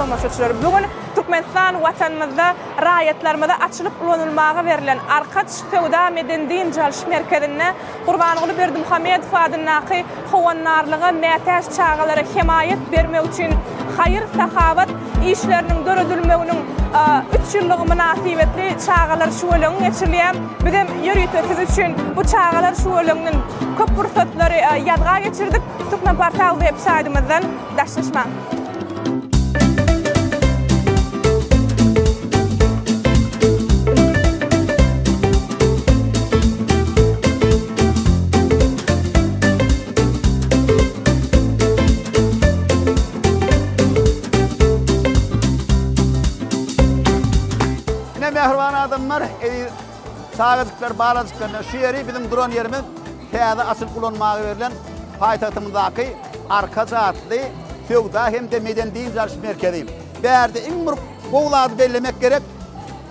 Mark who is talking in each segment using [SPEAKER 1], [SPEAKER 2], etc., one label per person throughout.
[SPEAKER 1] tomaşaçylar! Bu gün Türkmenistan Watanymyzda raýatlarymyza açylyp ulanylmaga berlen Arkaç söwda-medeni-dynç alyş merkezinde Gurbanguly Berdimuhamedow adyndaky howandarlyga mätäç çagalara hemaýat bermek üçin haýyr-sahawat işleriniň döredilmeginiň üç ýyllygy mynasybetli çagalar şüweleňi geçirilýär. Bizem ýörite siz üçin bu çagalar şüweleňinden köp pursatlary ýazga geçirdik. Türkmenportal web saýtymyzdan daşlaşmaň.
[SPEAKER 2] Ine mähriban adamlar, eziz çagajyklar, balajyklar, şu ýeri biziň duran ýerimiz täze açylyp ulanmaga berlen paýtagtymyzdaky Arkaç atly söwda hem-de medeni-dynç alyş merkezi. Bärde iň bir gowy zady bellemek gerek,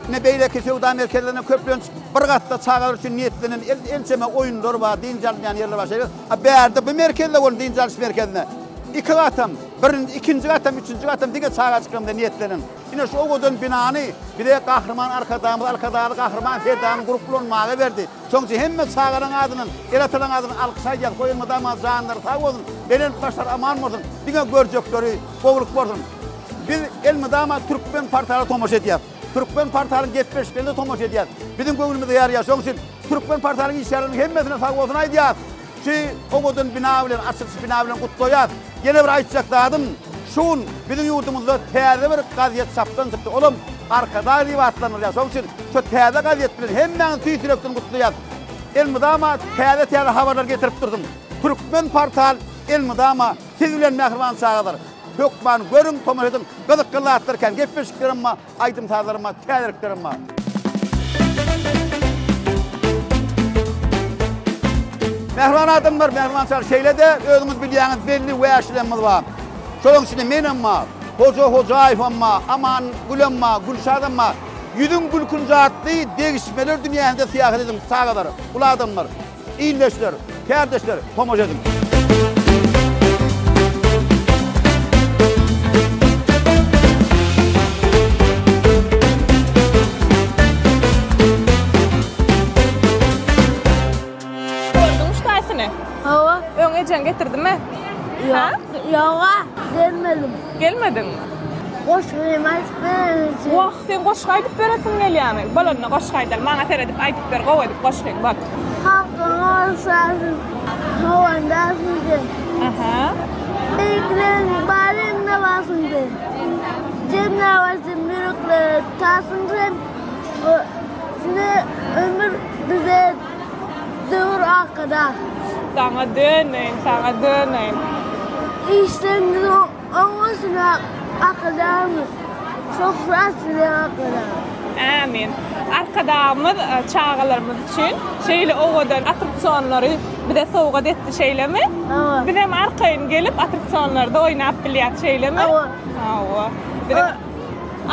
[SPEAKER 2] ine beýleki söwda merkezlerinde köplenç bir gatda çagalar üçin niýetlenen ençeme oýunlar bar, dynç alynýan ýerler bar. Şeýle, a bärde bu merkezde bolan dynç alyş merkezinde iki gatam, birinji, ikinji gatam, üçünji gatam diňe çagajyklarymyza niýetlenen. Ine şu owadan binany bize Gahryman Arkadagymyz, Arkadagly Gahryman Serdarymyz gurup ulanmaga berdi. Şonuň üçin hemme çagalaryň adyndan, ene-atalaryň adyndan alkyş aýdýarys. Goý elmydama janlary sag bolsun, belent başlary aman bolsun, diňe görjekleri gowulyk bolsun. Biz elmydama Türkmen portala tomaşa edýäris. Türkmen portalyň gepleşiklerine tomaşa edýäris. Biziň göwnümize ýaraýar. Şonuň üçin Türkmen portalyň işgärleriniň hemmesine sag bolsun aýdýarys. Şu owadan bina bilen, açylyş bina bilen gutlaýarys. Ýene bir aýtjak zadym, şu gün biziň ýurdumyzda täze bir gazet çapdan çykdy. Olam Arkadag diýip atlandyrylýar. Şonuň üçin şu täze gazet bilen hemmäňizi tüýs ýürekden gutlaýarys. Elmydama täze-täze habarlar getirip dursun. Türkmen portal elmydama siz bilen mähriban çagalar. Hökman görüň, tomaşa ediň. Gyzykly zatlar kän. Gepleşiklerem bar. Aýdym-sazlarym bar, täzeliklerim bar. Mähriban adamlar, mähriban çagalar, şeýle-de özüňiz bilýäňiz belli wäşilerimiz bar. Şolaryň içinde menem bar, Hoja Hojaýewem bar, Aman Gülem bar, Gülşadam bar. Ýüzüň gülkünji atly degişmeler dünýäsinde syýahat ediň, çagalar, uly adamlar. Ildeşler, kärdeşler, tomaşa ediň!
[SPEAKER 1] Gördüňmi şu taýsyny?
[SPEAKER 3] Hawa.
[SPEAKER 1] Öň ejeň getirdimi?
[SPEAKER 3] Ýok. Ýoga, gelmedim.
[SPEAKER 1] Gelmediňmi?
[SPEAKER 3] Goşgy hem aýdyp bererin.
[SPEAKER 1] Wah, sen goşgy aýdyp beresiň gelýärmi? Bol onda goşgy aýdaly. Maňa seredip aýdyp ber, gowy edip goşgyňy bol.
[SPEAKER 3] Halkyň ortasyn, howandarsyn sen.
[SPEAKER 1] Aha.
[SPEAKER 3] Beýikleriň barynda barsyň sen. Jemläp açdym ýüreklere tasyn sen. Size ömür bize döwür arkadag.
[SPEAKER 1] Saňa döneýin, saňa döneýin.
[SPEAKER 3] Işleriňiz oň bolsun Arkadagymyz. Şöhrat size Arkadag.
[SPEAKER 1] Amin. Arkadagymyz çagalarymyz üçin şeýle owadan attraksionlary bize sowgat etdi şeýlemi?
[SPEAKER 3] Hawa.
[SPEAKER 1] Bizem arkaýyn gelip attraksionlarda oýnap bilýäs şeýlemi?
[SPEAKER 3] Hawa.
[SPEAKER 1] Hawa. Biziň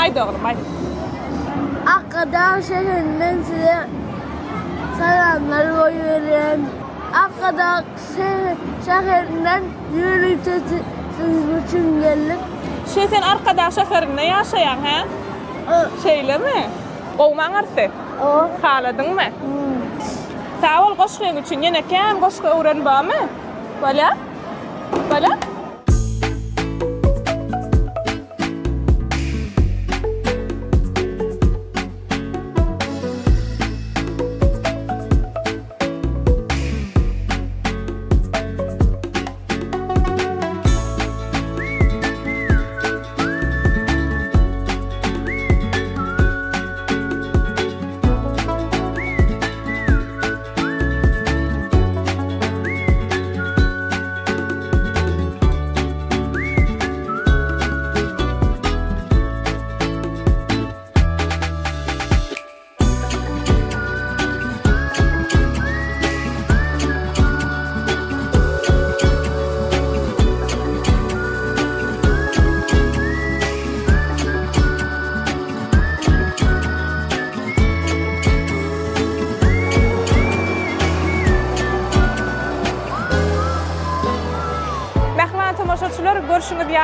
[SPEAKER 1] Aýt oglum aýt.
[SPEAKER 3] Arkadag şäherinden size salamlar goýberýän. Arkadag şäherinden ýörite siziň üçin geldik.
[SPEAKER 1] Şe sen Arkadag şäherinde ýaşaýaň hä? Şeýlemi? Gowmy aňyrsy? Haladyňmy? Sag bol goşgyň üçin. Ýene kän goşgy öwren barmy? Bolýa? Bolýa?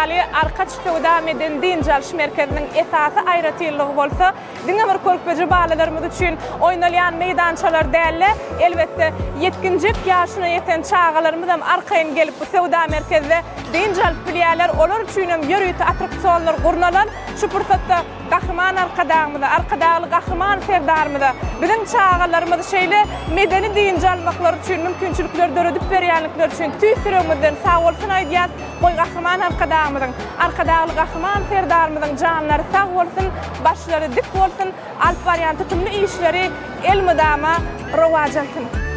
[SPEAKER 1] ýaly, Arkaç söwda-medeni dynç alyş merkeziniň esasy aýratynlygy bolsa, diňe bir körpeje balalarymyz üçin oýnalýan meýdançalar däl-de, elbetde, ýetginjek ýaşyna ýeten çagalarymyzam arkaýyn gelip bu söwda merkezde dynç alyp bilýärler. Olar üçinem ýörite attraksionlar gurnalan. Şu pursatda Gahryman Arkadagymyza, Arkadagly Gahryman Serdarymyza biziň çagalarymyzy şeýle medeni dynç almaklary üçin mümkinçilikleri döredip berýänlikleri üçin tüýs ýüregimizden sagbolsun aýdýas. Goý Gahryman Arkadagymyzyň, Arkadagly Gahryman Serdarymyzyň janlary sag bolsun, başlary dik bolsun, alyp barýan tutumly işleri elmydama rowaç alsyn!